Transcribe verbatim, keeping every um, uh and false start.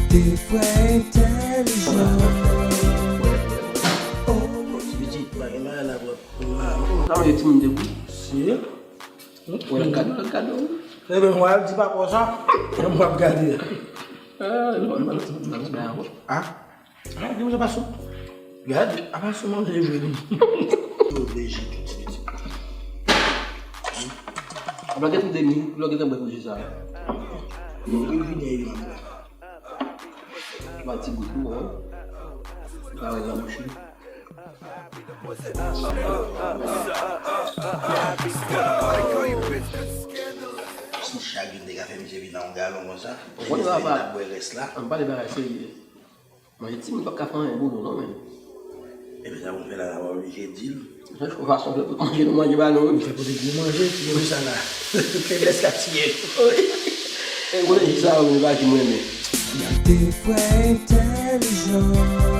De frè entèlijan. Pitit, pa gen bagay la, bro. Sa manje timoun de bou. Si. Wè, nan kado, nan kado. Ebyen, mwen al di papa sa. Mwen ap gade. Ah, non, non, non, non, non, non. Ah. Ah, di mwen sa pa sou. Gad, apa sou manje vre li. Yo veje tout ti pitit. Apa gen tout demi, lò gen tanbwen pou je sa. Yo vide yo la. Ba ti gout pou, hein. Ba wè nan bouch li. Si chak jou m te ka fè misye vin nan yon galon konsa, misye vin ap bwè rès la. Ann pale bagay serye. Manje timoun p ap ka fè anyen pou nou non, men. Epi sa pou n fè la, la pa oblije di l. Chèche yon fason fè pou manje nou, manje ba nou. Fè kote pou manje, ti manje sa la. Feblès k ap tiye. E kote di sa yo, men pa ki mwen men. De frè entèlijan.